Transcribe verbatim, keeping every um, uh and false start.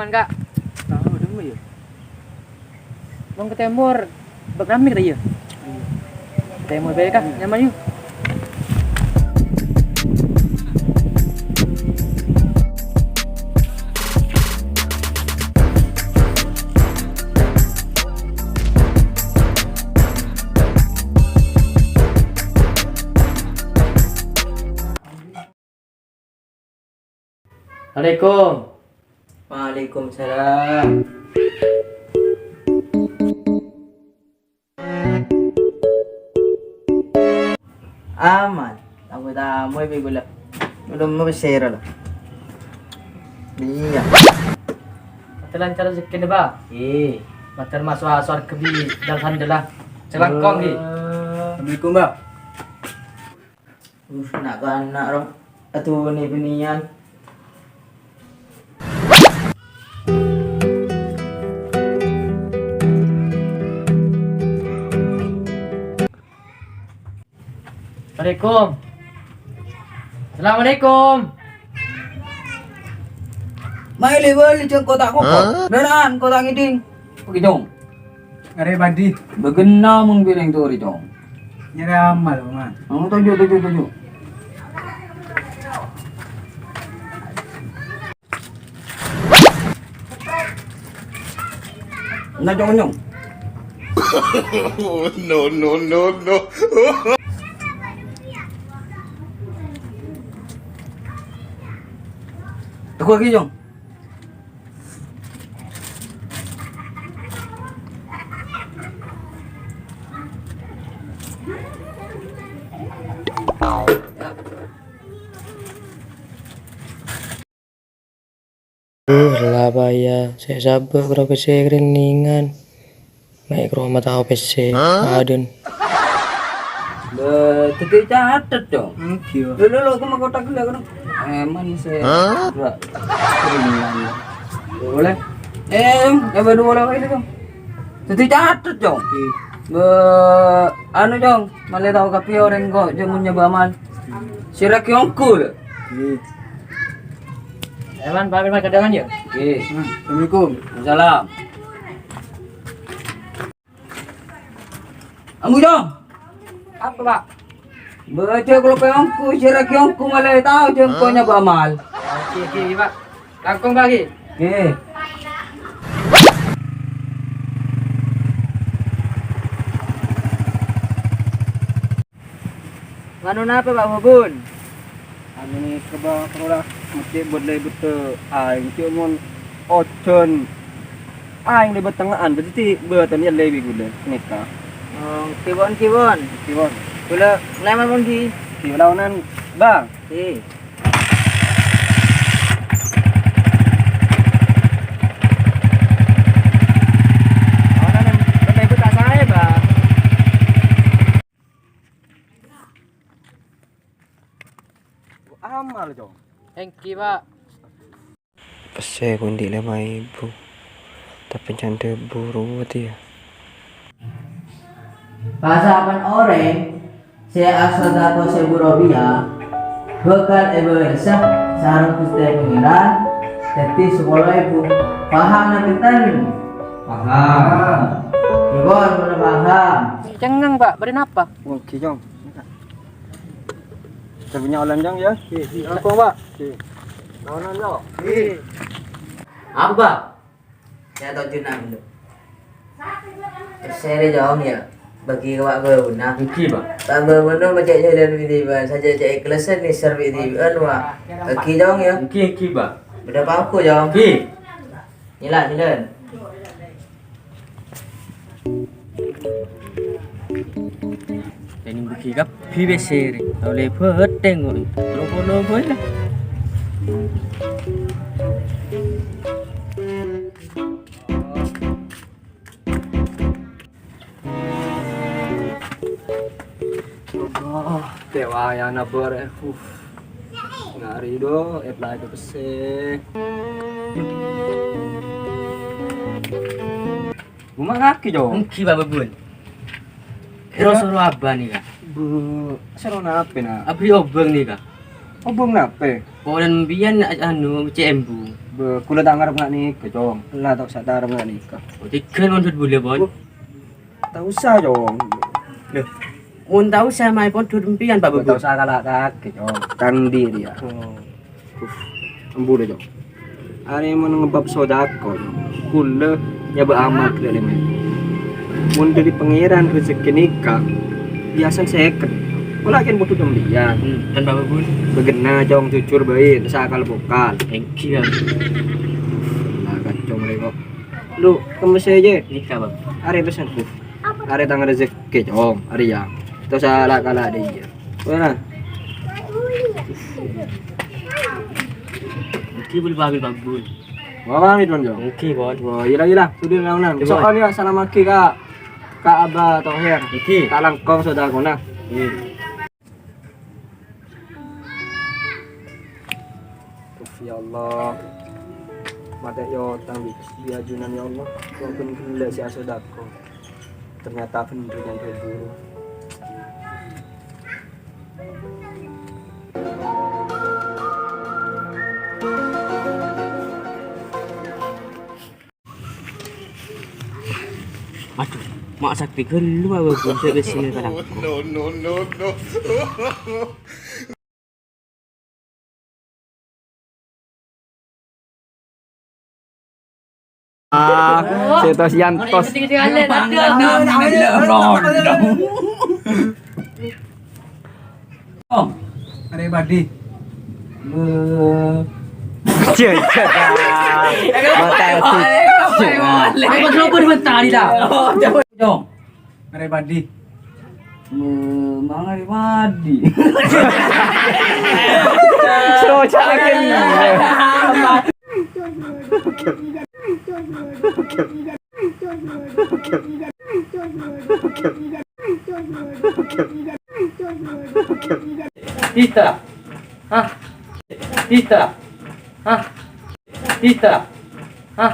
Kak. Tahu dong ya. Wong ke timur, bak rame kali ya? Iya. Ke timur bae, Kak, nyaman yuk. Assalamualaikum. Waalaikumsalam. Aman. Tamu-tamu bi' ghulâ. Belum mau share lo. Iya. Mater lancar rejekkèna, Bâ. Mater maso' sowarghâ bi' dal-sandella. Cè' langkong, Ki. Assalamualaikum, Bâ. Uh, na'-kana' rong atuwâna bânnèyan. Assalamualaikum. Assalamualaikum. Maèlè bâli jhâ' kota koko. Hah? Dârân kota ngèdhing. Oke, Jong. Arè bâdhi. Bâgenna mon bi' rèng torè, Cong. Nyarè amal, Man. Oh, toju', toju', toju'. Nah, Cong, Cong. No, no, no, no. Tunggu lagi, Cong. Uh, la bâjâ, sè sabâ' bro kèsè rènèngan. Mè' kro ma tao pèssè, adun. Bâ, dhâddhi catet, Cong. Engghi, Wa. Lho, lho, lho, aku mau kotak dulu, aku. Eman sè. Hah? Dua. Boleh. Eh, ya, berdua lah itu, Cong. Dhâddhi catet, Cong. Iya. Bâ, anu, Cong, malè tao kabbhi orèng kok jhâ' mon nyabâ' amal. Sè rèk yongku, lho. Iya. Eman, pamit ma' kadhângan, ya? Iya. Hmm, assalamualaikum. Waalaikumsalam. Ambu, Cong. Apa, Pak? Bâjâ kalope ongku, sèragi ongku malè tao jhâ' ongku nyabâ' amal. Oke, oke, Pak. Langkong, Pak, oke. Oke. Nganu napa, Pak Bubun? Anu, nèka, Bâ, parlo la mecce' bâdâ bâtto aèng, cè' mon ojhân aèng lèbât tengnga'an, dhâddhi bâtona èyallè bi' ghulâ nèka. Oh, kèbon, kèbon. Kèbon. Ghulâ lèman mon ghi? Kèbon laonan, Bâ. Ghi. Laonan bâdâ bâtto saè, Bâ. Amal, Cong. Èngghi, Pak. Pèssè kondi' lèma èbu, tapè can dhâbu rowa, yâ. Pasapan orèng sè asadhâko sèbu ropèya bhâkal èbâlessa sareng Ghustè Pangèran dhâddhi sapolo èbu. Paham, napa bhunten? Paham. Kèbon, mon paham. Cengngeng, Pak. Bâdâ napa? Èngghi, Cong. Sè bânnya' olan, Cong, yâ. Iya, iya. Langkong, Pak. Iya. Laonan, Cong. Iya. Apa? Sè tojjhuna, Bun. Pèssè rè, Cong, yâ. Bâgi ka Pak Bâbuna. Èngghi, Pak. Pak Bâbuna ma' cè' jhâlân bi' dhibi', sajjhâ' cè' ikhlasan nèser bi' dhibi'ân, Pak. Bâgi, Cong, yâ. Èngghi, èngghi, Pak. Bâdâ paoku, Cong. Èngghi. Yâ la, jhâlân. Tènèng bâgi kabbhi pèssè rè. Tao lè bhâthèng kok. Lo-, lo-, lo-, la. Allah, tèwayana bârâ. Uh. Ngari do, èpla èpèssè. Buma kaki, Cong. Èngghi, Bapa Bun. Kèra soro abâ' nèka. Bu, soro napa, Na'? Abâri' obâng nèka. Obung napè? Polana mbiyan, anu, cè' embu. Bâ, kaulâ ta' ngarep nga' nèka, Cong. Ella ta' osa ta' ngarep nga' nèka. Oh, tèghâl mon dhut bulâ, Pon. Oh, ta' osa, Cong. Lho, mon ta' osa, maèpon dhut mbiyan, Pak Bubun. Ta' osa kala' kakè, Cong. Tang di dia. Oh. Embu dâ, Cong. Arè mon ngebab sodako, Cong. Kaulâ nyabâ amal ka dâlem. Mon dâri Pangèran rejhekkè nèka, biasana sèket. Kaulâ kèng butuh kembiyan. Hmm, dan Bapak Bun? Bâghenna, Cong, jujur bhâi, ta' sakal-bokal. Èngghi, ya. Lah, kacong rè kok. Lu, kemma sè jâ. Nèka, Bang. Arè pèssèna. Arè tang rejhekkè, Cong. Arè, ya. Ta' osa la-kala' dâ iyâ. Wah. Èngghi, bul pamit, Pak Bun. Wah, pamit, Pon, Cong. Èngghi, Pon. Wah, iyâ la, iyâ la. Sudah, la, la. Iyâ, Pon. Soalnya salamaghi ka, ka Abah Toher. Èngghi. Ta' langkong sodakona. Èngghi. Uf, ya Allah. Matè' è otang bi-, bi' ajunan, ya Allah. Walaupun ghellâ' sè asodako. Ternyata bhender nyandhâr ghuru. Adhu, ma' sakti ghâllu, Pak Bun, sè wis sini kadang. No, no, no, no. Ah, Setos Yantos. Oh, arè padi. Cek, cek. Mata cek. Apa kelopon bentar dah? Jong. Arè padi. Mang arè padi. Socakin. Kita. Hah? Kita. Hah? Kita. Hah?